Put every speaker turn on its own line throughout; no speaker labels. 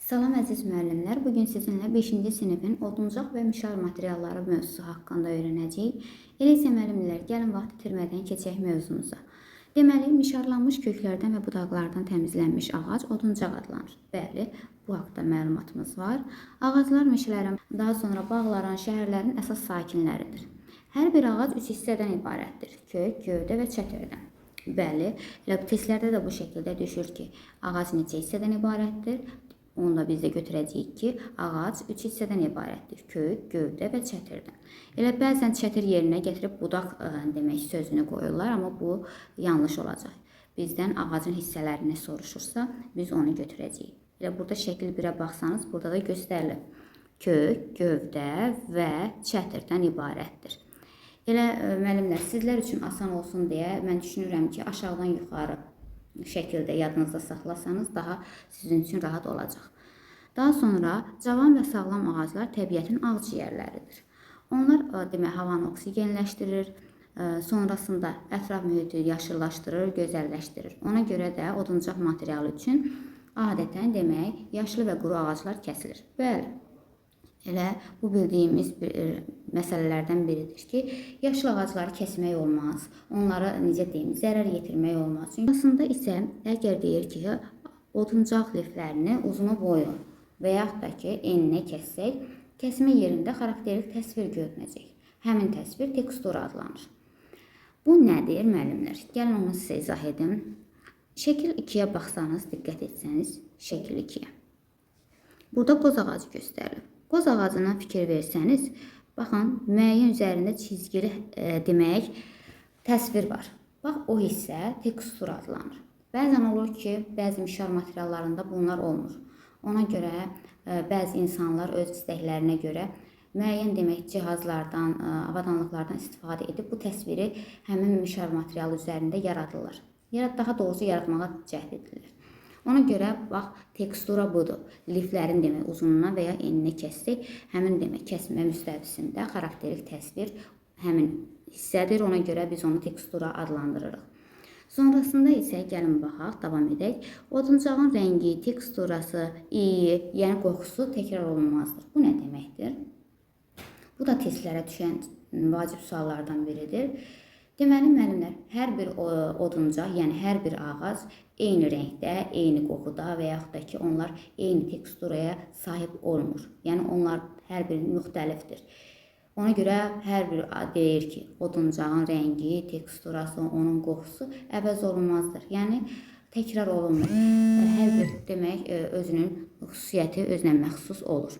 Salam əziz müəllimlər. Bu gün sizinlə 5-ci sinifin oduncaq və mişar materialları mövzusu haqqında öyrənəcəyik. Elə isə müəllimlər, gəlin vaxt itirmədən keçək mövzumuza. Deməli, mişarlanmış köklərdən və budaqlardan təmizlənmiş ağac oduncaq adlanır. Bəli, bu haqda məlumatımız var. Ağaclar meşələrin, daha sonra bağların, şəhərlərin əsas sakinləridir. Hər bir ağac üç hissədən ibarətdir: kök, gövdə və çətirdən. Bəli, elə bu testlərdə də bu şəkildə düşür ki, ağac neçə hissədən ibarətdir? Onu da biz də götürəcəyik ki, ağac üç hissədən ibarətdir: kök, gövdə və çətirdən. Elə bəzən çətir yerinə gətirib budaq demək sözünü qoyurlar, amma bu yanlış olacaq. Bizdən ağacın hissələrini soruşursa, biz onu götürəcəyik. Elə burada şəkil 1-ə baxsanız, burada da göstərilir. Kök, gövdə və çətirdən ibarətdir. Elə müəllimlər, sizlər üçün asan olsun deyə mən düşünürəm ki, aşağıdan yuxarı şəkildə yadınızda saxlasanız daha sizin üçün rahat olacaq. Daha sonra cavan və sağlam ağaclar təbiətin ağciyərləridir. Onlar demək havanı oksigenləşdirir, sonrasında ətraf mühiti yaşıllaşdırır, gözəlləşdirir. Ona görə də oduncaq materialı üçün adətən demək yaşlı və quru ağaclar kəsilir. Bəli. Elə bu bildiyimiz bir məsələlərdən biridir ki, yaşıl ağacları kəsmək olmaz. Onlara necə deyim, zərər yetirmək olmaz. Çünki əslində isə əgər deyir ki, oduncaq liflərini uzunu boyu və yaxud da ki, eninə kəssək, kəsmə yerində xarakterik təsvir görünəcək. Həmin təsvir tekstura adlanır. Bu nədir, müəllimlər? Gəlin onu sizə izah edim. Şəkil 2-yə baxsanız, diqqət etsəniz, şəkil 2-yə. Burada qoz ağacı göstərilir. Qoz ağacına fikir versəniz, baxın, müəyyən üzərində çizgili demək təsvir var. Bax, o hissə tekstur adlanır. Bəzən olur ki, bəzi mişar materiallarında bunlar olmur. Ona görə bəzi insanlar öz istəklərinə görə müəyyən demək cihazlardan, avadanlıqlardan istifadə edib bu təsviri həmin mişar materialı üzərində yaradırlar. Daha doğrusu yaratmağa cəhd edirlər. Ona görə bax tekstura budur. Liflərin demək uzunluğuna və ya eninə kəssək, həmin demək kəsmə müstəvisində xarakterik təsvir həmin hissədir. Ona görə biz onu tekstura adlandırırıq. Sonrasında isə gəlin baxaq, davam edək. Oduncağın rəngi, teksturası, iyi, yəni qoxusu təkrar olunmazdır. Bu nə deməkdir? Bu da testlərə düşən vacib suallardan biridir. Deməli, müəllimlər, hər bir oduncaq, yəni hər bir ağac eyni rəngdə, eyni qoxuda və yaxud da ki, onlar eyni teksturaya sahib olmur. Yəni onlar hər biri müxtəlifdir. Ona görə hər bir deyir ki, oduncağın rəngi, teksturası, onun qoxusu əvəz olunmazdır. Yəni təkrar olunmur. Hər bir demək özünün xüsusiyyəti özünə məxsus olur.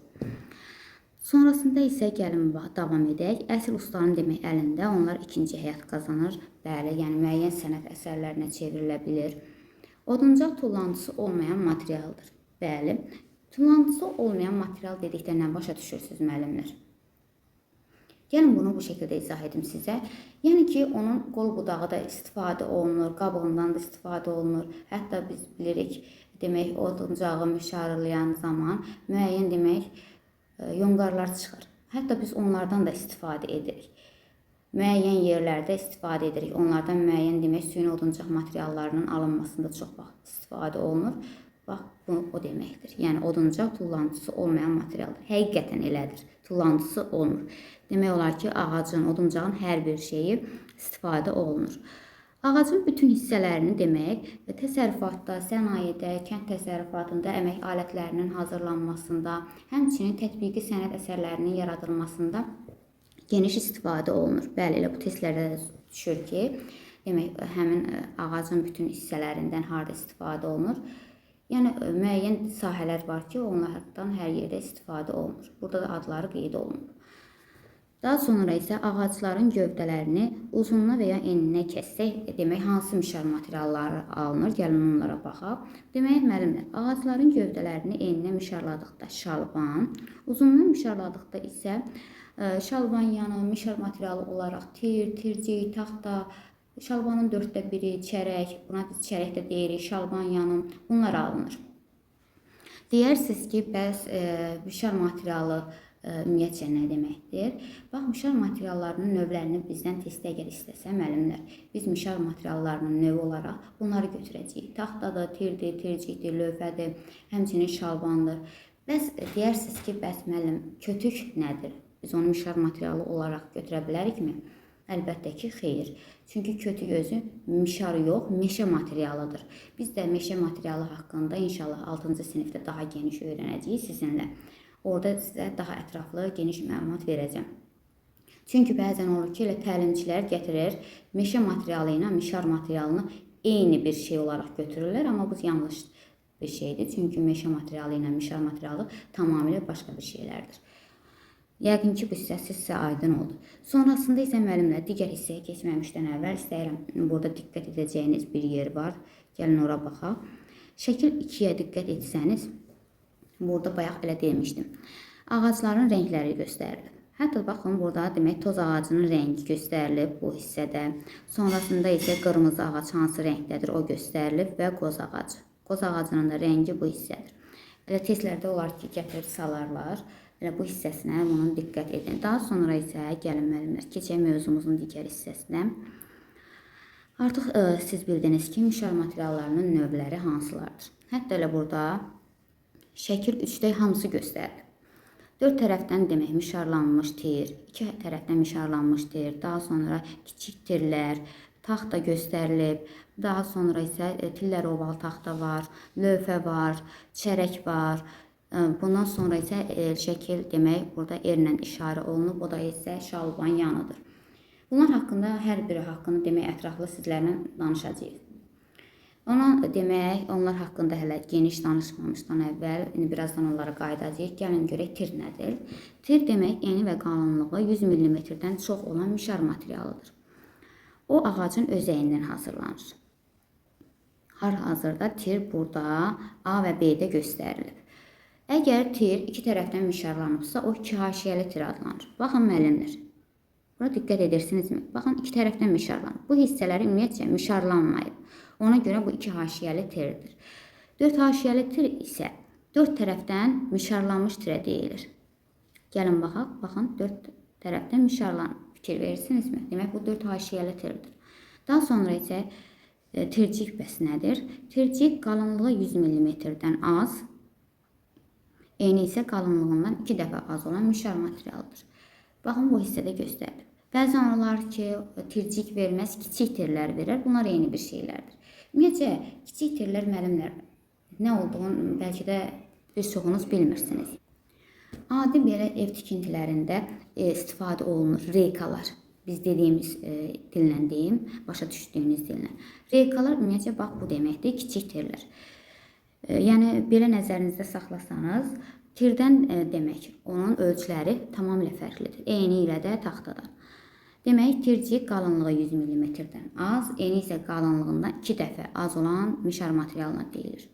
Sonrasında isə gəlin davam edək. Əsl ustanın demək əlində onlar ikinci həyat qazanır. Bəli, yəni müəyyən sənət əsərlərinə çevrilə bilir. Oduncaq tullantısı olmayan materialdır. Bəli, tullantısı olmayan material dedikdə nə başa düşürsünüz müəllimlər? Gəlin bunu bu şəkildə izah edim sizə. Yəni ki, onun qol budağı da istifadə olunur, qabığından da istifadə olunur. Hətta biz bilirik, demək oduncağı mişarlayan zaman müəyyən demək yonqarlar çıxır. Hətta biz onlardan da istifadə edirik. Müəyyən yerlərdə istifadə edirik. Onlardan müəyyən demək süni oduncaq materiallarının alınmasında çox vaxt istifadə olunur. Bax, bu o deməkdir. Yəni oduncaq tullantısı olmayan materialdır. Həqiqətən elədir. Tullantısı olmur. Demək olar ki, ağacın, oduncağın hər bir şeyi istifadə olunur. Ağacın bütün hissələrini demək, təsərrüfatda, sənayedə, kənd təsərrüfatında, əmək alətlərinin hazırlanmasında, həmçinin tətbiqi sənət əsərlərinin yaradılmasında geniş istifadə olunur. Bəli, elə bu testlərdə də düşür ki, demək həmin ağacın bütün hissələrindən harda istifadə olunur. Yəni müəyyən sahələr var ki, onlardan hər yerdə istifadə olunur. Burada da adları qeyd olunub. Daha sonra isə ağacların gövdələrini uzununa və ya eninə kəssək, demək hansı mişar materialları alınır? Gəlin onlara baxaq. Demək, müəllimlər, ağacların gövdələrini eninə mişarladıqda şalban, uzununa mişarladıqda isə şalban yanı mişar materialı olaraq tir, tircik, taxta, şalbanın 1/4, çərək, buna biz çərək də deyirik, şalban yanı, bunlar alınır. Deyərsiniz ki, bəs mişar materialı ümumiyyətcə nə deməkdir? Bax, mişar materiallarının növlərini bizdən testdə əgər istəsə müəllimlər, biz mişar materiallarının növü olaraq bunları götürəcəyik. Taxtadır, tirdir, tircikdir, lövhədir, həmçinin şalbandır. Bəs deyərsiniz ki, bəs müəllim, kötük nədir? Biz onu mişar materialı olaraq götürə bilərikmi? Əlbəttə ki, xeyr. Çünki kötük özü mişar yox, meşə materialıdır. Biz də meşə materialı haqqında inşallah 6-cı sinifdə daha geniş öyrənəcəyik sizinlə. Orada sizə daha ətraflı, geniş məlumat verəcəm. Çünki bəzən olur ki, elə təlimçilər gətirir meşə materialı ilə mişar materialını eyni bir şey olaraq götürürlər, amma bu yanlış bir şeydir. Çünki meşə materialı ilə mişar materialı tamamilə başqa bir şeylərdir. Yəqin ki, bu hissə sizə aydın oldu. Sonrasında isə müəllimlər digər hissəyə keçməmişdən əvvəl istəyirəm burada diqqət edəcəyiniz bir yer var. Gəlin ora baxaq. Şəkil 2-yə diqqət etsəniz, burada bayaq elə demişdim. Ağacların rəngləri göstərilib. Hətta baxın burada demək toz ağacının rəngi göstərilib bu hissədə. Sonrasında isə qırmızı ağac hansı rəngdədir o göstərilib və qoz ağacı. Qoz ağacının da rəngi bu hissədir. Elə testlərdə olar ki, gətirib salarlar. Elə bu hissəsinə bunun diqqət edin. Daha sonra isə gəlin müəllimlər, keçək mövzumuzun digər hissəsinə. Artıq siz bildiniz ki, mişar materiallarının növləri hansılardır. Hətta elə burada şəkil 3-də hamısı göstərilib. 4 tərəfdən demək mişarlanmış tir, 2 tərəfdən mişarlanmış tir, daha sonra kiçik tirlər, taxta göstərilib. Daha sonra isə tillər oval taxta var, lövhə var, çərək var. Bundan sonra isə şəkil demək burada erlə işarə olunub, o da isə şalban yanıdır. Bunlar haqqında, hər biri haqqında demək ətraflı sizlərlə danışacağıq. Ona demək, onlar haqqında hələ geniş danışmamışdan əvvəl, indi birazdan onlara qayıdacağıq. Gəlin görək tir nədir? Tir demək eni və qalınlığı 100 mm-dən çox olan mişar materialıdır. O ağacın özəyindən hazırlanır. Hal-hazırda tir burada A və B-də göstərilib. Əgər tir iki tərəfdən mişarlanıbsa, o iki haşiyəli tir adlanır. Baxın müəllimlər, buna diqqət edirsinizmi? Baxın, iki tərəfdən mişarlanıb. Bu hissələri ümumiyyətcə mişarlanmayıb. Ona görə bu iki haşiyəli tirdir. Dörd haşiyəli tir isə dörd tərəfdən mişarlanmış tirə deyilir. Gəlin baxaq, baxın, dörd tərəfdən mişarlanıb. Fikir verirsinizmi? Demək, bu dörd haşiyəli tirdir. Daha sonra isə tircik bəs nədir? Tircik qalınlığı 100 mm-dən az, eni isə qalınlığından 2 dəfə az olan mişar materialıdır. Baxın, bu hissədə göstərilib. Bəzən olar ki, tircik verməz, kiçik tirlər verər. Bunlar eyni bir şeylərdir. Ümumiyyətcə, kiçik tirlər müəllimlər nə olduğunu bəlkə də bir çoxunuz bilmirsiniz. Adi belə ev tikintilərində istifadə olunur reykalar. Biz dediyimiz dillə deyim, başa düşdüyünüz dillə. Reykalar ümumiyyətcə bax bu deməkdir, kiçik tirlər. Yəni belə nəzərinizdə saxlasanız, tirdən demək onun ölçüləri tamamilə fərqlidir. Eyni ilə də taxtadan. Demək, tircik qalınlığı 100 mm-dən az, eni isə qalınlığından 2 dəfə az olan mişar materialına deyilir.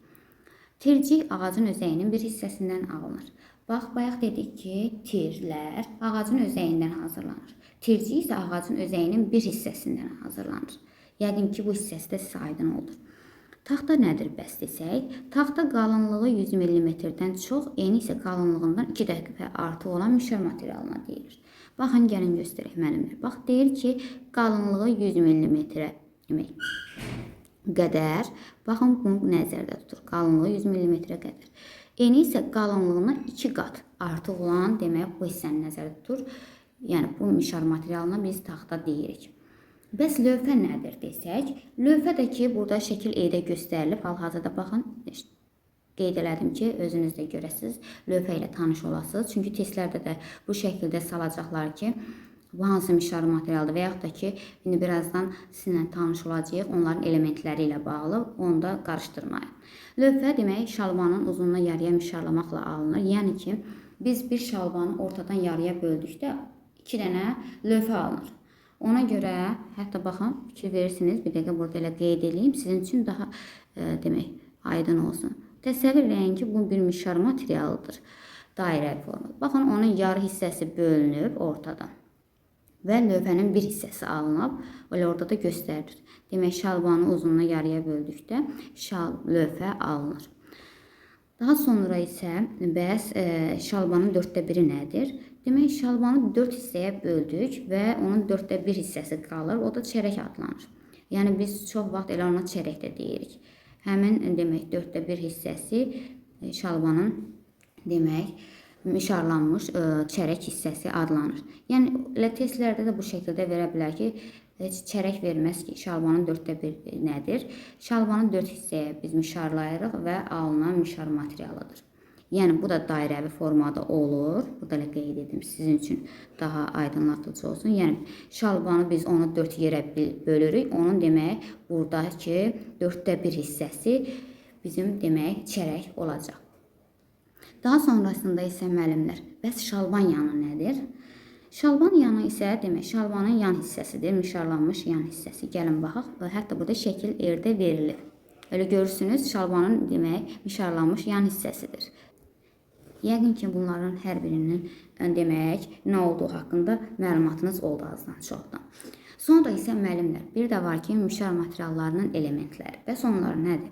Tircik ağacın özəyinin bir hissəsindən alınır. Bax, bayaq dedik ki, tirlər ağacın özəyindən hazırlanır. Tircik isə ağacın özəyinin bir hissəsindən hazırlanır. Yəqin ki, bu hissəsi də sizə aydın oldu. Taxta nədir bəs desək? Taxta qalınlığı 100 mm-dən çox, eni isə qalınlığından 2 dəfə artıq olan mişar materialına deyilir. Baxın, gəlin göstərək müəllimlər. Bax, deyir ki, qalınlığı 100 mm-ə demək qədər. Baxın, bunu nəzərdə tutur. Qalınlığı 100 mm-ə qədər. Eni isə qalınlığından 2 qat artıq olan, demək, bu hissəni nəzərdə tutur. Yəni, bu mişar materialına biz taxta deyirik. Bəs lövhə nədir desək? Lövhə də ki, burada şəkil E-də göstərilib. Hal-hazırda baxın, qeyd elədim ki, özünüz də görəsiniz, lövhə ilə tanış olasınız. Çünki testlərdə də bu şəkildə salacaqlar ki, bu hansı mişar materialdır və yaxud da ki, indi birazdan sizinlə tanış olacağıq, onların elementləri ilə bağlı, onu da qarışdırmayın. Lövhə demək, şalbanın uzunluğuna yarıya mişarlamaqla alınır. Yəni ki, biz bir şalbanı ortadan yarıya böldükdə 2 dənə lövhə alınır. Ona görə, hətta baxın, fikir verirsiniz, bir dəqiqə burada elə qeyd edeyim, sizin üçün daha demək, aydın olsun. Təsəvvür eləyin ki, bu bir mişar materialıdır, dairə formalı. Baxın, onun yarı hissəsi bölünüb ortadan və lövhənin bir hissəsi alınıb, elə orada da göstərilir. Demək, şalbanı uzunluğuna yarıya böldükdə lövhə alınır. Daha sonra isə bəs şalbanın 1/4-i nədir? Demək, şalbanı 4 hissəyə böldük və onun 1/4 hissəsi qalır. O da çərək adlanır. Yəni biz çox vaxt elə ona çərək də deyirik. Həmin demək 1/4 hissəsi şalbanın demək mişarlanmış çərək hissəsi adlanır. Yəni elə testlərdə də bu şəkildə verə bilər ki, heç çərək verməz ki, şalbanın 1/4 nədir? Şalbanı 4 hissəyə biz mişarlayırıq və alınan mişar materialıdır. Yəni bu da dairəvi formada olur. Burada elə qeyd edim sizin üçün daha aydınlatıcı olsun. Yəni şalbanı biz onu 4 yerə bölürük. Onun demək buradakı 1/4 hissəsi bizim demək çərək olacaq. Daha sonrasında isə müəllimlər, bəs şalban yanı nədir? Şalban yanı isə demək şalbanın yan hissəsidir, mişarlanmış yan hissəsi. Gəlin baxaq. Hətta burada şəkil yerdə verilib. Elə görürsünüz, şalbanın demək mişarlanmış yan hissəsidir. Yəqin ki, bunların hər birinin demək nə olduğu haqqında məlumatınız oldu azdan çoxdan. Sonra isə müəllimlər, bir də var ki, mişar materiallarının elementləri. Bəs onlar nədir?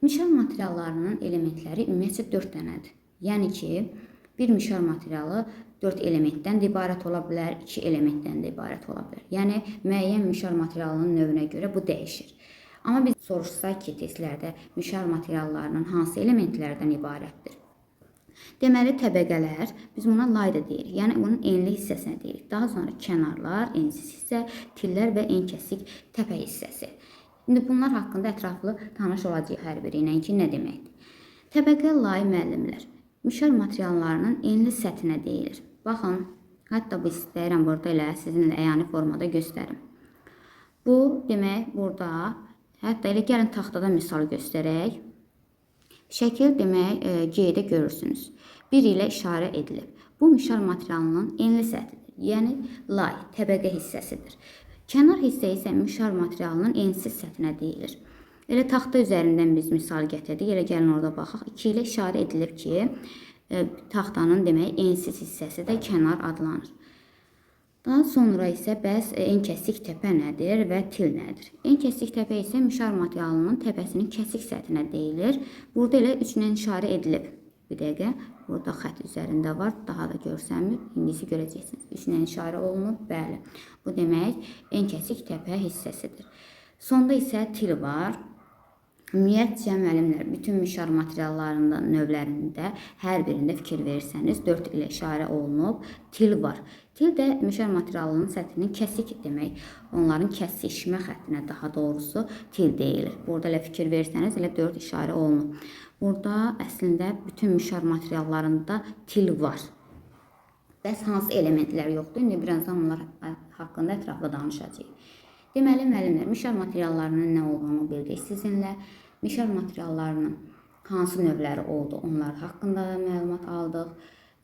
Mişar materiallarının elementləri ümumiyyətcə 4 dənədir. Yəni ki, bir mişar materialı 4 elementdən də ibarət ola bilər, 2 elementdən də ibarət ola bilər. Yəni müəyyən mişar materialının növünə görə bu dəyişir. Amma biz soruşsaq ki, testlərdə mişar materiallarının hansı elementlərdən ibarətdir? Deməli, təbəqələr, biz buna lay da deyirik. Yəni bunun enli hissəsinə deyirik. Daha sonra kənarlar, ensiz hissə, tillər və en kəsik təpə hissəsi. İndi bunlar haqqında ətraflı tanış olacağıq hər biri ilə ki, nə deməkdir. Təbəqə lay müəllimlər, mişar materiallarının enli səthinə deyilir. Baxın, hətta bu istəyirəm burada elə sizinlə əyani formada göstərim. Bu, demək, burada, hətta elə gəlin taxtada misal göstərək. Şəkil demək, G-də görürsünüz. 1 ilə işarə edilib. Bu, mişar materialının enli səthidir. Yəni, lay, təbəqə hissəsidir. Kənar hissə isə mişar materialının ensiz səthinə deyilir. Elə taxta üzərindən biz misal gətirdik. Elə gəlin orada baxaq. 2 ilə işarə edilib ki, taxtanın demək ensiz hissəsi də kənar adlanır. Daha sonra isə bəs en kəsik təpə nədir və til nədir? En kəsik təpə isə mişar materialının təpəsinin kəsik səthinə deyilir. Burada elə 3 ilə işarə edilib. Bir dəqiqə, burada xətt üzərində var, daha da görsənmir. İndisi görəcəksiniz. 3 ilə işarə olunub, bəli. Bu demək en kəsik təpə hissəsidir. Sonda isə til var. Ümumiyyətcə, müəllimlər, bütün mişar materiallarında, növlərində hər birində fikir verirsəniz 4 ilə işarə olunub, til var. Til də mişar materialının səthinin kəsik demək, onların kəsişmə xəttinə daha doğrusu til deyilir. Burada elə fikir versəniz elə 4 işarə olunub. Burada əslində bütün mişar materiallarında til var. Bəs hansı elementlər yoxdur? İndi birazdan onlar haqqında ətraflı danışacağıq. Deməli, müəllimlər, mişar materiallarının nə olduğunu bildik sizinlə. Mişar materiallarının hansı növləri oldu, onlar haqqında da məlumat aldıq.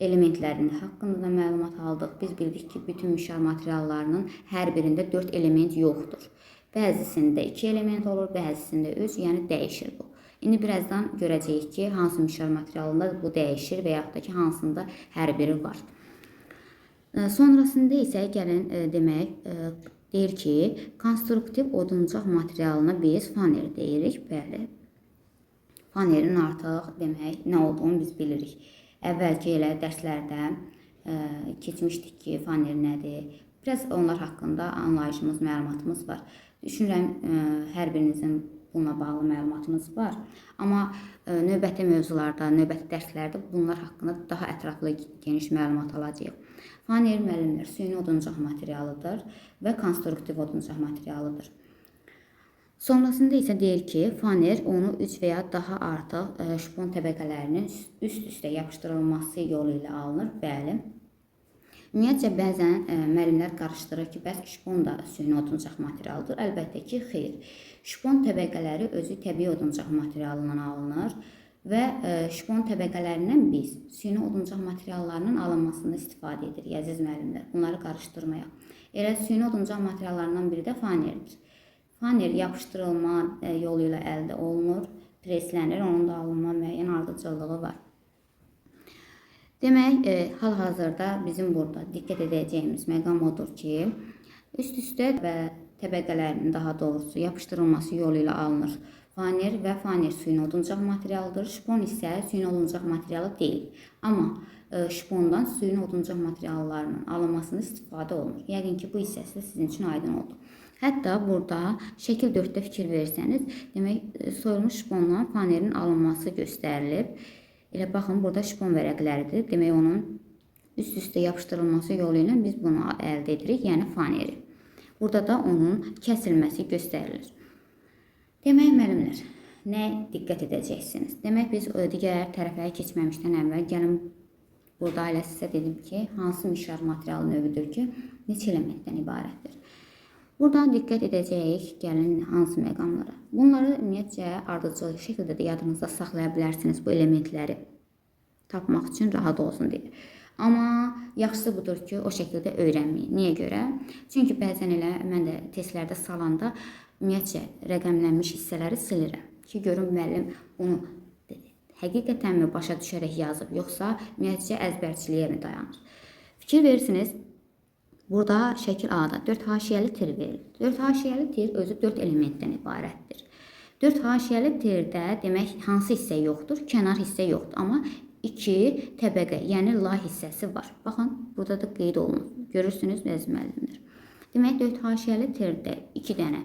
Elementlərinin haqqında da məlumat aldıq. Biz bildik ki, bütün mişar materiallarının hər birində 4 element yoxdur. Bəzisində 2 element olur, bəzisində 3, yəni dəyişir bu. İndi birazdan görəcəyik ki, hansı mişar materialında bu dəyişir və yaxud da ki, hansında hər biri var. Sonrasında isə gəlin demək, deyir ki, konstruktiv oduncaq materialına biz faner deyirik. Bəli, fanerin artıq demək nə olduğunu biz bilirik. Əvvəlki elə dərslərdə keçmişdik ki, faner nədir? Biraz onlar haqqında anlayışımız, məlumatımız var. Düşünürəm, hər birinizin bununla bağlı məlumatınız var. Amma növbəti mövzularda, növbəti dərslərdə bunlar haqqında daha ətraflı, geniş məlumat alacağıq. Faner müəllimlər süni oduncaq materialıdır və konstruktiv oduncaq materialıdır. Sonrasında isə deyir ki, faner onu 3 və ya daha artıq şpon təbəqələrinin üst-üstə yapışdırılması yolu ilə alınır. Bəli. Ümumiyyətcə, bəzən müəllimlər qarışdırır ki, bəs şpon da süni oduncaq materialıdır. Əlbəttə ki, xeyr. Şpon təbəqələri özü təbii oduncaq materialından alınır və şpon təbəqələrindən biz süni oduncaq materiallarının alınmasında istifadə edirik, əziz müəllimlər. Bunları qarışdırmayaq. Elə süni oduncaq materiallarından biri də fanerdir. Faner yapışdırılma yolu ilə əldə olunur, preslənir, onun da alınma müəyyən ardıcıllığı var. Demək, hal-hazırda bizim burada diqqət edəcəyimiz məqam odur ki, üst-üstə və təbəqələrinin daha doğrusu yapışdırılması yolu ilə alınır Faner və faner süni oduncaq materialıdır. Şpon isə süni oduncaq materialı deyil. Amma şpondan süni oduncaq materiallarının alınmasında istifadə olunur. Yəqin ki, bu hissəsi də sizin üçün aydın oldu. Hətta burada şəkil 4-də fikir versəniz, demək soyulmuş şpondan fanerin alınması göstərilib. Elə baxın, burada şpon vərəqləridir. Demək onun üst-üstə yapışdırılması yolu ilə biz bunu əldə edirik, yəni faneri. Burada da onun kəsilməsi göstərilir. Demək müəllimlər, nə diqqət edəcəksiniz? Demək biz digər tərəfə keçməmişdən əvvəl gəlin burada elə sizə dedim ki, hansı mişar materialı növüdür ki, neçə elementdən ibarətdir? Buradan diqqət edəcəyik, gəlin hansı məqamlara. Bunları ümumiyyətcə ardıcıl şəkildə də yadınızda saxlaya bilərsiniz bu elementləri tapmaq üçün rahat olsun deyə. Amma yaxşısı budur ki, o şəkildə öyrənməyin. Niyə görə? Çünki bəzən elə mən də testlərdə salanda ümumiyyətcə rəqəmlənmiş hissələri silirəm ki, görüm müəllim bunu həqiqətənmi başa düşərək yazıb, yoxsa ümumiyyətcə əzbərçiliyə mi dayanır? Fikir verirsiniz, burada şəkil A-da 4 haşiyəli tir verilir. 4 haşiyəli tir özü 4 elementdən ibarətdir. 4 haşiyəli tirdə demək hansı hissə yoxdur? Kənar hissə yoxdur, amma 2 təbəqə, yəni lay hissəsi var. Baxın, burada da qeyd olunur. Görürsünüz, əziz müəllimlər. Demək, 4 haşiyəli tirdə 2 dənə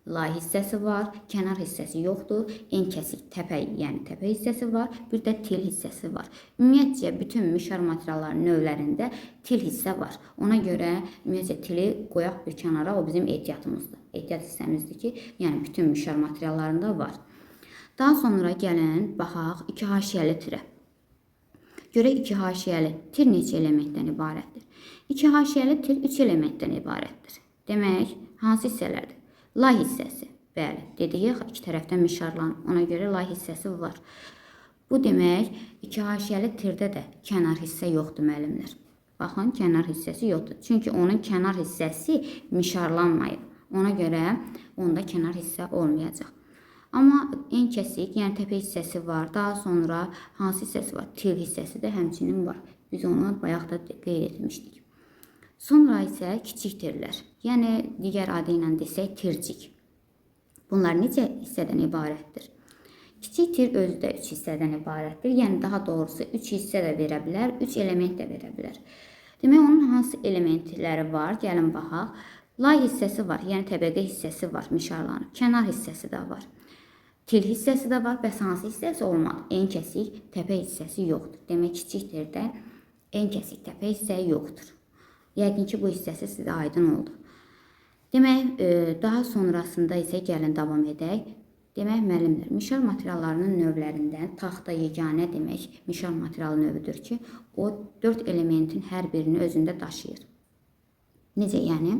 lay hissəsi var, kənar hissəsi yoxdur, en kəsik təpə, yəni təpə hissəsi var, bir də til hissəsi var. Ümumiyyətcə, bütün mişar materiallarının növlərində til hissə var. Ona görə ümumiyyətcə tili qoyaq bir kənara, o bizim ehtiyatımızdır. Ehtiyat hissəmizdir ki, yəni bütün mişar materiallarında var. Daha sonra gəlin, baxaq 2 haşiyəli tirə. Görək 2 haşiyəli tir neçə elementdən ibarətdir? 2 haşiyəli tir 3 elementdən ibarətdir. Demək, hansı hissələrdir? Lay hissəsi. Bəli, dediyik, iki tərəfdən mişarlanır. Ona görə lay hissəsi var. Bu demək, 2 haşiyəli tirdə də kənar hissə yoxdur müəllimlər. Baxın, kənar hissəsi yoxdur. Çünki onun kənar hissəsi mişarlanmayıb. Ona görə onda kənar hissə olmayacaq. Amma en kəsik, yəni təpə hissəsi var. Daha sonra hansı hissəsi var? Til hissəsi də həmçinin var. Biz onu bayaq da qeyd etmişdik. Sonra isə kiçik tirlər. Yəni digər adı ilə desək tircik. Bunlar necə hissədən ibarətdir? Kiçik tir özü də 3 hissədən ibarətdir. Yəni daha doğrusu 3 hissə də verə bilər, 3 element də verə bilər. Demək onun hansı elementləri var? Gəlin baxaq. Lay hissəsi var, yəni təbəqə hissəsi var, mişarlanıb. Kənar hissəsi də var. Til hissəsi də var, bəs hansı hissəsi olmadı? En kəsik təpə hissəsi yoxdur. Demək kiçik tirdə en kəsik təpə hissə yoxdur. Yəqin ki, bu hissəsi sizə aydın oldu. Demək, daha sonrasında isə gəlin davam edək. Demək, müəllimlər, mişar materiallarının növlərindən taxta yeganə demək mişar materialı növüdür ki, o 4 elementin hər birini özündə daşıyır. Necə yəni?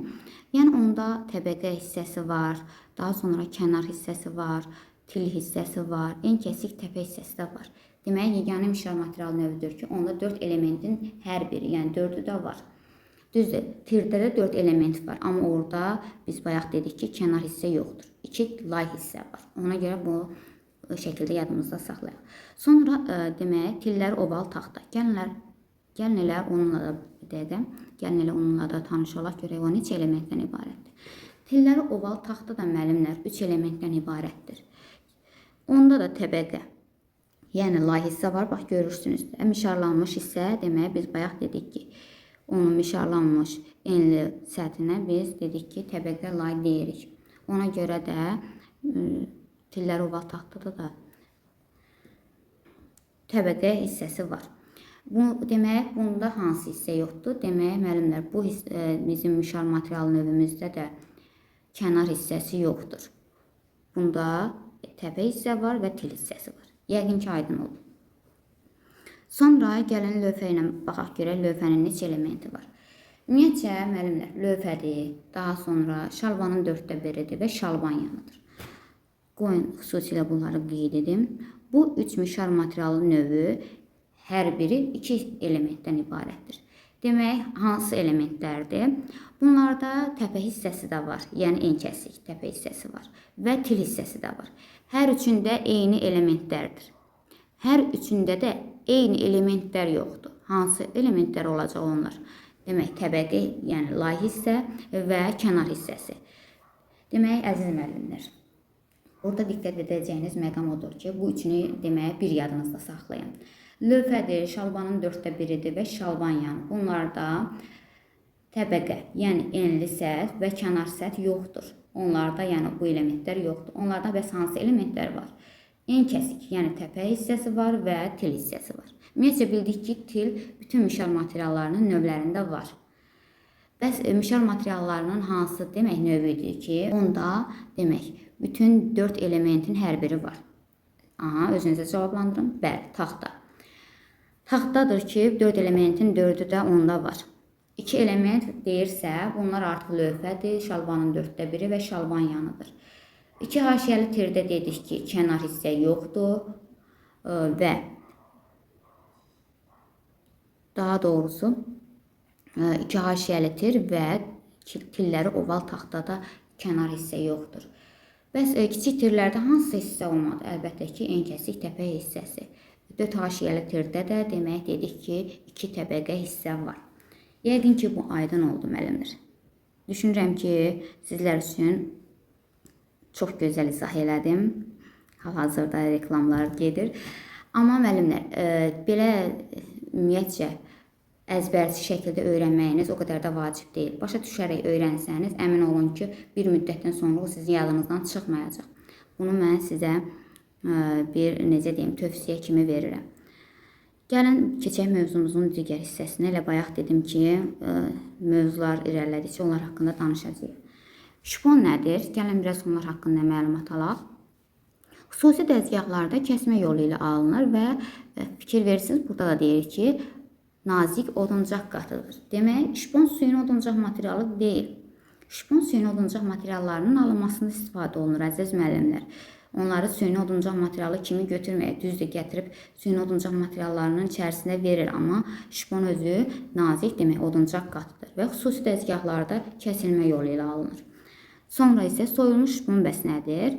Yəni, onda təbəqə hissəsi var, daha sonra kənar hissəsi var, til hissəsi var, en kəsik təpə hissəsi də var. Demək, yeganə mişar materialı növüdür ki, onda 4 elementin hər biri, yəni 4-ü də var. Düzdür, tirdə də 4 element var, amma orada biz bayaq dedik ki, kənar hissə yoxdur. 2 lay hissə var. Ona görə bu şəkildə yadımızda saxlayaq. Sonra demək, tillər oval taxta. Gəlin elə onunla da bir dəqiqə, gəlin elə onunla da tanış olaq, görək o neçə elementdən ibarətdir. Tilləri oval taxta da müəllimlər 3 elementdən ibarətdir. Onda da təbəqə, yəni lay hissə var, bax görürsünüz. Mişarlanmış hissə, demək biz bayaq dedik ki, onun mişarlanmış enli səthinə biz dedik ki, təbəqə lay deyirik. Ona görə də tillər oval taxtada da təbəqə hissəsi var. Bu, demək, bunda hansı hissə yoxdur? Demək, müəllimlər, bu bizim mişar materialı növümüzdə də kənar hissəsi yoxdur. Bunda təpə hissə var və til hissəsi var. Yəqin ki, aydın oldu. Sonra gəlin lövhə ilə baxaq görək lövhənin neçə elementi var. Ümumiyyətcə, müəllimlər, lövhədir, daha sonra şalbanın 4də biridir və şalban yanıdır. Qoyun, xüsusilə bunları qeyd edim. Bu 3 mişar materialı növü hər biri 2 elementdən ibarətdir. Demək, hansı elementlərdir? Bunlarda təpə hissəsi də var, yəni en kəsik təpə hissəsi var və til hissəsi də var. Hər üçündə eyni elementlərdir. Hər üçündə də eyni elementlər yoxdur. Hansı elementlər olacaq onlar? Demək, təbəqə, yəni lay hissə və kənar hissəsi. Demək, əziz müəllimlər, Burada diqqət edəcəyiniz məqam odur ki, bu üçünü demək bir yadınızda saxlayın. Lövhədir, şalbanın 1/4-dir və şalban yanı. Bunlarda təbəqə, yəni enli səth və kənar səth yoxdur. Onlarda yəni bu elementlər yoxdur. Onlarda bəs hansı elementlər var? En kəsik, yəni təpə hissəsi var və til hissəsi var. Ümumiyyətcə bildik ki, til bütün mişar materiallarının növlərində var. Bəs mişar materiallarının hansı demək növü idi ki, onda demək bütün 4 elementin hər biri var. Aha, özünüzə cavablandırın. Bəli, taxta. Taxtadır ki, 4 elementin 4-ü də onda var. 2 element deyirsə, bunlar artıq lövhədir, şalbanın 1/4-i və şalban yanıdır. 2 haşiyəli tirdə dedik ki, kənar hissə yoxdur və daha doğrusu 2 haşiyəli tir və tilləri oval taxtada kənar hissə yoxdur. Bəs kiçik tirlərdə hansı hissə olmadı? Əlbəttə ki, en kəsik təpə hissəsi. 4 haşiyəli tirdə də demək dedik ki, 2 təbəqə hissə var. Yəqin ki, bu aydın oldu müəllimlər. Düşünürəm ki, sizlər üçün çox gözəl izah elədim. Hal-hazırda reklamlar gedir. Amma müəllimlər, belə ümumiyyətcə əzbərçi şəkildə öyrənməyiniz o qədər də vacib deyil. Başa düşərək öyrənsəniz, əmin olun ki, bir müddətdən sonra o sizin yadınızdan çıxmayacaq. Bunu mən sizə bir, necə deyim, tövsiyə kimi verirəm. Gəlin, keçək mövzumuzun digər hissəsinə. Elə bayaq dedim ki, mövzular irəlilədikcə onlar haqqında danışacağıq. Şpon nədir? Gəlin, biraz onlar haqqında məlumat alaq. Xüsusi dəzgahlarda kəsmə yolu ilə alınır və fikir verirsiniz, burada da deyir ki, nazik oduncaq qatıdır. Demək, şpon süni oduncaq materialı deyil. Şpon süni oduncaq materiallarının alınmasında istifadə olunur, əziz müəllimlər. Onları süni oduncaq materialı kimi götürməyək. Düzdür, gətirib süni oduncaq materiallarının içərisində verir, amma şpon özü nazik, demək, oduncaq qatıdır və xüsusi dəzgahlarda kəsilmə yolu ilə alınır. Sonra isə soyulmuş şpon bəs nədir?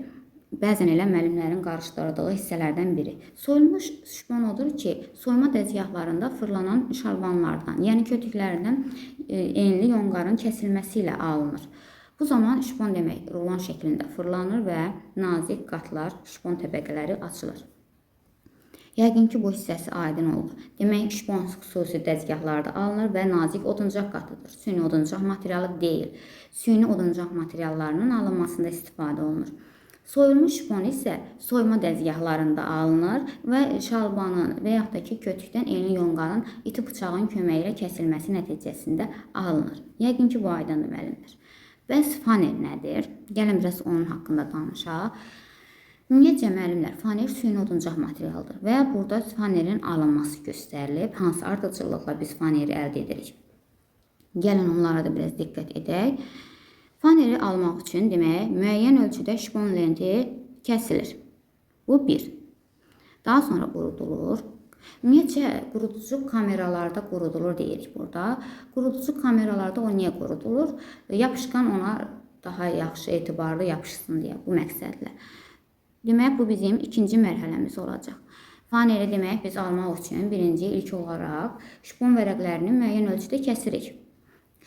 Bəzən elə müəllimlərin qarışdırdığı hissələrdən biri. Soyulmuş şpon odur ki, soyma dəzgahlarında fırlanan şalbanlardan, yəni kötüklərdən enli yonqarın kəsilməsi ilə alınır. Bu zaman şpon demək rulon şəklində fırlanır və nazik qatlar, şpon təbəqələri açılır. Yəqin ki, bu hissəsi aydın oldu. Demək, şpon xüsusi dəzgahlarda alınır və nazik oduncaq qatıdır. Süni oduncaq materialı deyil. Süni oduncaq materiallarının alınmasında istifadə olunur. Soyulmuş şpon isə soyma dəzgahlarında alınır və şalbanın və yaxud da ki, kötükdən enli yonqarın iti bıçağın köməyi ilə kəsilməsi nəticəsində alınır. Yəqin ki, bu aydındır müəllimlər. Bəs faner nədir? Gəlin, biraz onun haqqında danışaq. Ümumiyyətcə müəllimlər, faner süni oduncaq materialıdır və burada fanerin alınması göstərilib. Hansı ardıcıllıqla biz faneri əldə edirik? Gəlin, onlara da biraz diqqət edək. Faneri almaq üçün demək, müəyyən ölçüdə şpon lenti kəsilir. Bu bir. Daha sonra qurudulur. Ümumiyyətcə, quruducu kameralarda qurudulur deyirik burada. Quruducu kameralarda o niyə qurudulur? Yapışqan ona daha yaxşı, etibarlı yapışsın deyə bu məqsədlə. Demək, bu bizim ikinci mərhələmiz olacaq. Faneri demək, biz almaq üçün birinci ilk olaraq şpon vərəqlərini müəyyən ölçüdə kəsirik.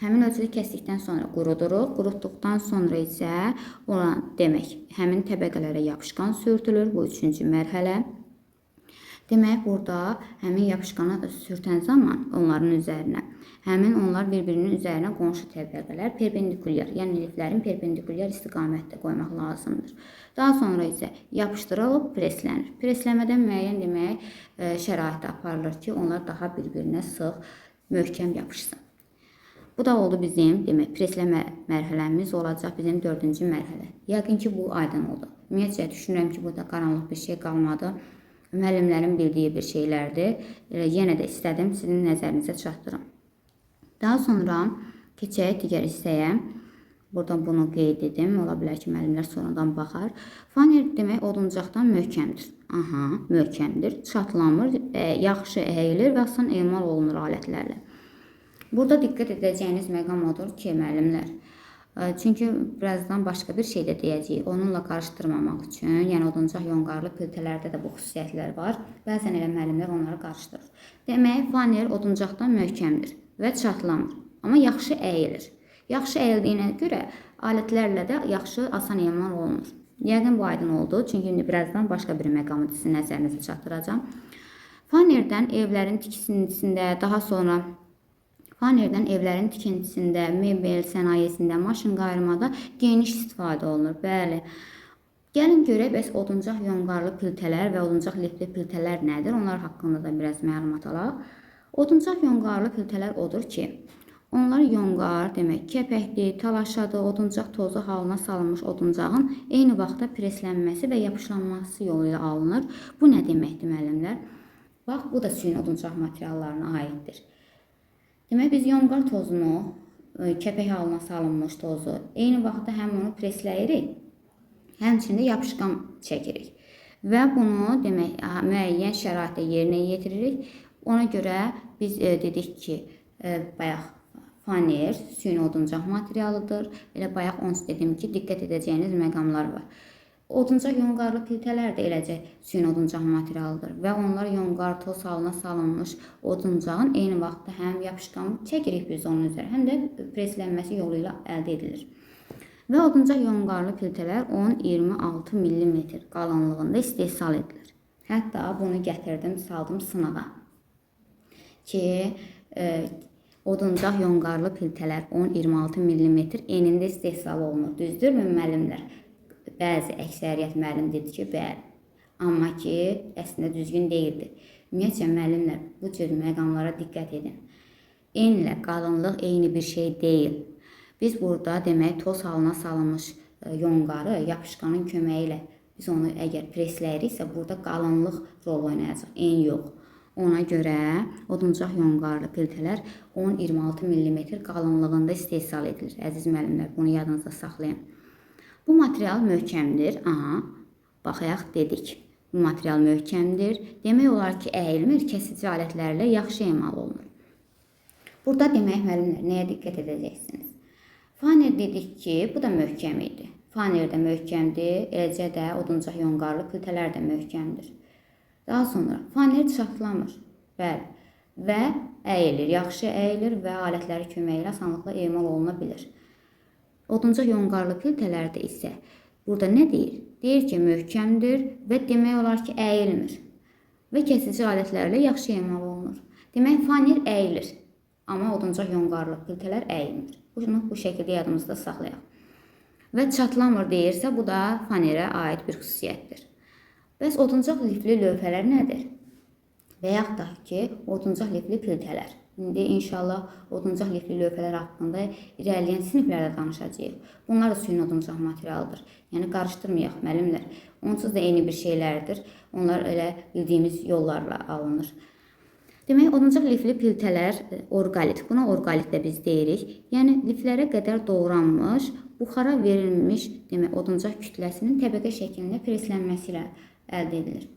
Həmin ölçüdə kəsdikdən sonra quruduruq. Qurutduqdan sonra isə ona demək, həmin təbəqələrə yapışqan sürtülür. Bu üçüncü mərhələ. Demək, burada həmin yapışqanı sürtən zaman onların üzərinə, həmin onlar bir-birinin üzərinə qonşu təbəqələr perpendikulyar, yəni liflərin perpendikulyar istiqamətdə qoymaq lazımdır. Daha sonra isə yapışdırılıb preslənir. Presləmədə müəyyən demək, şəraitdə aparılır ki, onlar daha bir-birinə sıx, möhkəm yapışsın. Bu da oldu bizim, demək, presləmə mərhələmiz olacaq bizim dördüncü mərhələ. Yəqin ki, bu aydın oldu. Ümumiyyətcə, düşünürəm ki, burada qaranlıq bir şey qalmadı. Müəllimlərin bildiyi bir şeylərdir. Yenə də istədim sizin nəzərinizə çatdırım. Daha sonra keçək digər hissəyə. Buradan bunu qeyd edim. Ola bilər ki, müəllimlər sonradan baxar. Faner demək oduncaqdan möhkəmdir. Aha, möhkəmdir. Çatlamır, yaxşı əyilir və asan emal olunur alətlərlə. Burada diqqət edəcəyiniz məqam odur ki, müəllimlər, çünki birazdan başqa bir şey də deyəcəyik. Onunla qarışdırmamaq üçün, yəni oduncaq yonqarlı piltələrdə də bu xüsusiyyətlər var. Bəzən elə müəllimlər onları qarışdırır. Demək, faner oduncaqdan möhkəmdir və çatlamır, amma yaxşı əyilir. Yaxşı əyildiyinə görə alətlərlə də yaxşı, asan emal olunur. Yəqin bu aydın oldu. Çünki indi birazdan başqa bir məqamı sizin nəzərinizə çatdıracağam. Fanerdən evlərin tikintisində, daha sonra fanerdən evlərin tikintisində, mebel sənayesində, maşın qayırmada geniş istifadə olunur. Bəli. Gəlin görək, bəs oduncaq yonqarlı piltələr və oduncaq lifli piltələr nədir? Onlar haqqında da biraz məlumat alaq. Oduncaq yonqarlı piltələr odur ki, onlar yonqar, demək, kəpəkli, talaşadı, oduncaq tozu halına salınmış oduncağın eyni vaxtda preslənməsi və yapışlanması yolu ilə alınır. Bu nə deməkdir, müəllimlər? Bax, bu da süni oduncaq materiallarına aiddir. Demək, biz yonqar tozunu, kəpək halına salınmış tozu, eyni vaxtda həm onu presləyirik, həmçinin də yapışqan çəkirik. Və bunu, demək, müəyyən şəraitdə yerinə yetiririk. Ona görə biz dedik ki, bayaq faner süni oduncaq materialıdır. Elə bayaq onsuz dedim ki, diqqət edəcəyiniz məqamlar var. Oduncaq yonqarlı piltələr də eləcə süni oduncaq materialıdır və onlar yonqar toz halına salınmış oduncağın eyni vaxtda həm yapışqan çəkirik biz onun üzərə, həm də preslənməsi yolu ilə əldə edilir. Və oduncaq yonqarlı piltələr 10-26 mm qalınlığında istehsal edilir. Hətta bunu gətirdim, saldım sınağa ki, oduncaq yonqarlı piltələr 10-26 mm enində istehsal olunur. Düzdürmü müəllimlər? Bəzi əksəriyyət müəllim dedi ki, bəli. Amma ki, əslində düzgün deyildi. Ümumiyyətcə, müəllimlər, bu cür məqamlara diqqət edin. Enlə qalınlıq eyni bir şey deyil. Biz burada, demək, toz halına salınmış yonqarı yapışqanın köməyi ilə biz onu əgər presləyiriksə, burada qalınlıq rol oynayacaq, en yox. Ona görə oduncaq yonqarlı piltələr 10-26 mm qalınlığında istehsal edilir. Əziz müəllimlər, bunu yadınızda saxlayın. Bu material möhkəmdir. Aha, baxayaq dedik. Bu material möhkəmdir. Demək olar ki, əyilmir, kəsici alətlərlə yaxşı emal olunur. Burada demək, müəllimlər, nəyə diqqət edəcəksiniz? Faner dedik ki, bu da möhkəm idi. Faner də möhkəmdir, eləcə də oduncaq yonqarlı piltələr də möhkəmdir. Daha sonra faner çatlamır. Bəli. Və əyilir, yaxşı əyilir və alətləri köməyi ilə asanlıqla emal oluna bilir. Oduncaq yonqarlı piltələrdə isə burada nə deyir? Deyir ki, möhkəmdir və demək olar ki, əyilmir və kəsici alətlərlə yaxşı emal olunur. Demək, faner əyilir, amma oduncaq yonqarlı piltələr əyilmir. Bunu bu şəkildə yadımızda saxlayaq. Və çatlamır deyirsə, bu da fanerə aid bir xüsusiyyətdir. Bəs oduncaq lifli lövhələr nədir? Və yaxud da ki, oduncaq lifli piltələr. İndi inşallah oduncaq lifli lövhələr haqqında irəliləyən siniflərdə danışacağıq. Bunlar da süni oduncaq materialıdır. Yəni qarışdırmayaq müəllimlər. Onsuz da eyni bir şeylərdir. Onlar elə bildiyimiz yollarla alınır. Demək, oduncaq lifli piltələr orqalit. Buna orqalit də biz deyirik. Yəni liflərə qədər doğranmış, buxara verilmiş, demək, oduncaq kütləsinin təbəqə şəklində preslənməsi ilə əldə edilir.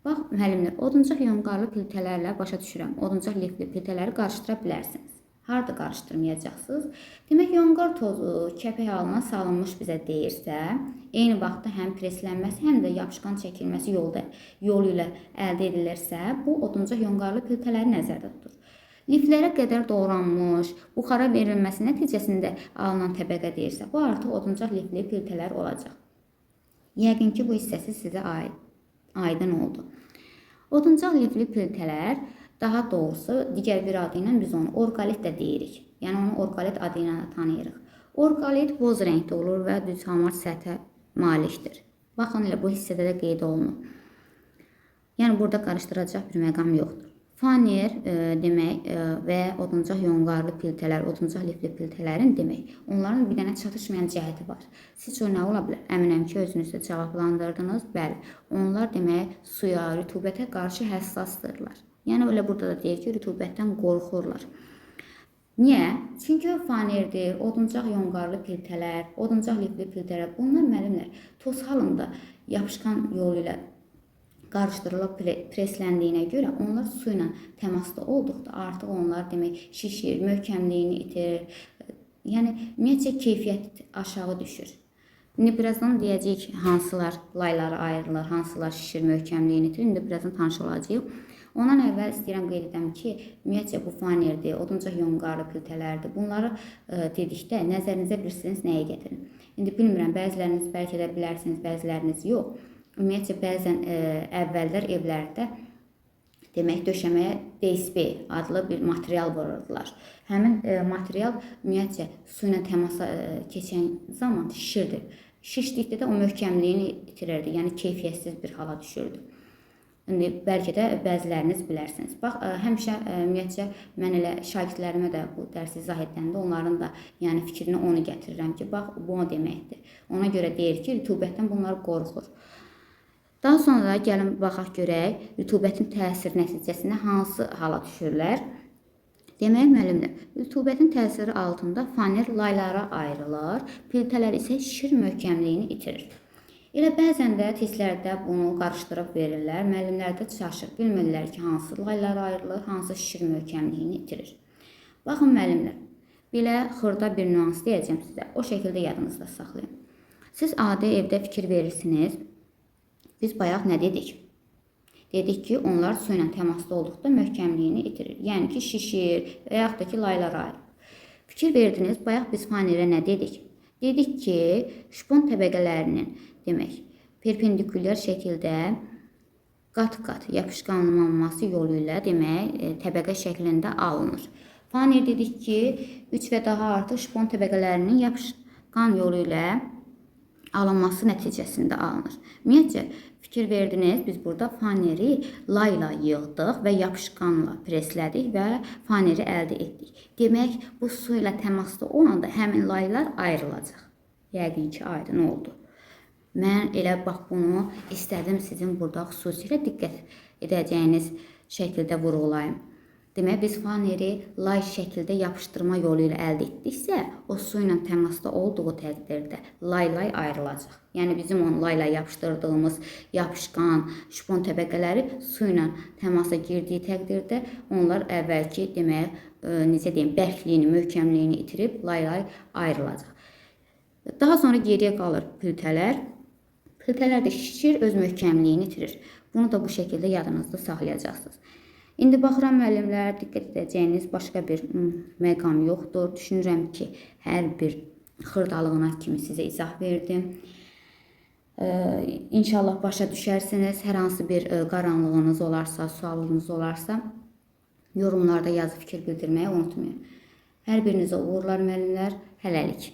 Bax, müəllimlər, oduncaq yonqarlı piltələrlə başa düşürəm. Oduncaq lifli piltələri qarışdıra bilərsiniz. Harada qarışdırmayacaqsınız? Demək, yonqar tozu kəpək halına salınmış bizə deyirsə, eyni vaxtda həm preslənməsi, həm də yapışqan çəkilməsi yolu ilə əldə edilirsə, bu oduncaq yonqarlı piltələri nəzərdə tutur. Liflərə qədər doğranmış, buxara verilməsi nəticəsində alınan təbəqə deyirsə, bu artıq oduncaq lifli piltələr olacaq. Yəqin ki, bu hissəsi sizə aydın oldu. Oduncaq lifli piltələr, daha doğrusu digər bir adı ilə biz onu orqalit də deyirik. Yəni onu orqalit adı ilə də tanıyırıq. Orqalit boz rəngdə olur və düz hamar səthə malikdir. Baxın, elə bu hissədə də qeyd olunur. Yəni burada qarışdıracaq bir məqam yoxdur. Faner demək və oduncaq yonqarlı piltələr, oduncaq lifli piltələrin demək, onların bir dənə çatışmayan cəhəti var. Sizcə o nə ola bilər? Əminəm ki, özünüz də cavablandırdınız. Bəli, onlar demək suya, rütubətə qarşı həssasdırlar. Yəni elə burada da deyir ki, rütubətdən qorxurlar. Niyə? Çünki fanerdir, oduncaq yonqarlı piltələr, oduncaq lifli piltələr, bunlar müəllimlər toz halında yapışqan yolu ilə qarışdırılıb presləndiyinə görə onlar su ilə təmasda olduqda artıq onlar demək şişir, möhkəmliyini itirir. Yəni ümumiyyətcə keyfiyyət aşağı düşür. İndi birazdan deyəcəyik hansılar laylara ayrılır, hansılar şişir, möhkəmliyini itirir. İndi birazdan tanış olacağıq. Ondan əvvəl istəyirəm qeyd edəm ki, ümumiyyətcə bu fanerdir, oduncaq yonqarlı piltələrdir. Bunları dedikdə nəzərinizə bilirsiniz nəyə gətirin? İndi bilmirəm, bəziləriniz bəlkə də bilərsiniz, bəziləriniz yox. Ümumiyyətcə, bəzən əvvəllər evlərdə demək, döşəməyə DSP adlı bir material vururdular. Həmin material ümumiyyətcə su ilə təmasa keçən zaman şişirdi. Şişdikdə də o möhkəmliyini itirirdi, yəni keyfiyyətsiz bir hala düşürdü. İndi bəlkə də bəziləriniz bilərsiniz. Bax, həmişə ümumiyyətcə mən elə şagirdlərimə də bu dərsi izah edəndə onların da yəni fikrini onu gətirirəm ki, bax bu o deməkdir. Ona görə deyir ki, rütubətdən bunlar qorxur. Daha sonra gəlin baxaq görək, rütubətin təsiri nəticəsində hansı hala düşürlər? Demək, müəllimlər, rütubətin təsiri altında faner laylara ayrılır, piltələr isə şişir, möhkəmliyini itirir. Elə bəzən də testlərdə bunu qarışdırıb verirlər. Müəllimlər də çaşır, bilmirlər ki, hansı laylara ayrılır, hansı şişir, möhkəmliyini itirir. Baxın müəllimlər, belə xırda bir nüans deyəcəm sizə. O şəkildə yadınızda saxlayın. Siz adi evdə fikir verirsiniz. Biz bayaq nə dedik? Dedik ki, onlar su ilə təmasda olduqda möhkəmliyini itirir. Yəni ki, şişir və yaxud da ki, laylara ayrılır. Fikir verdiniz, bayaq biz fanerə nə dedik? Dedik ki, şpon təbəqələrinin demək, perpendikulyar şəkildə qat-qat yapışqanlanması yolu ilə demək, təbəqə şəklində alınır. Faner dedik ki, 3 və daha artıq şpon təbəqələrinin yapışqan yolu ilə alınması nəticəsində alınır. Ümumiyyətcə, fikir verdiniz, biz burada faneri layla yığdıq və yapışqanla preslədik və faneri əldə etdik. Demək, bu su ilə təmasda olanda həmin laylar ayrılacaq. Yəqin ki, aydın oldu. Mən elə bax bunu istədim sizin burada xüsusilə diqqət edəcəyiniz şəkildə vurğulayım. Demək, biz faneri lay şəkildə yapışdırma yolu ilə əldə etdiksə, o su ilə təmasda olduğu təqdirdə lay-lay ayrılacaq. Yəni bizim onu layla yapışdırdığımız yapışqan şpon təbəqələri su ilə təmasa girdiyi təqdirdə onlar əvvəlki demək, necə deyim, bərkliyini, möhkəmliyini itirib lay-lay ayrılacaq. Daha sonra geriyə qalır piltələr. Piltələr də şişir, öz möhkəmliyini itirir. Bunu da bu şəkildə yadınızda saxlayacaqsınız. İndi baxıram müəllimlər, diqqət edəcəyiniz başqa bir məqam yoxdur. Düşünürəm ki, hər bir xırdalığına kimi sizə izah verdim. İnşallah başa düşərsiniz. Hər hansı bir qaranlığınız olarsa, sualınız olarsa, yorumlarda yazı fikir bildirməyi unutmayın. Hər birinizə uğurlar müəllimlər. Hələlik.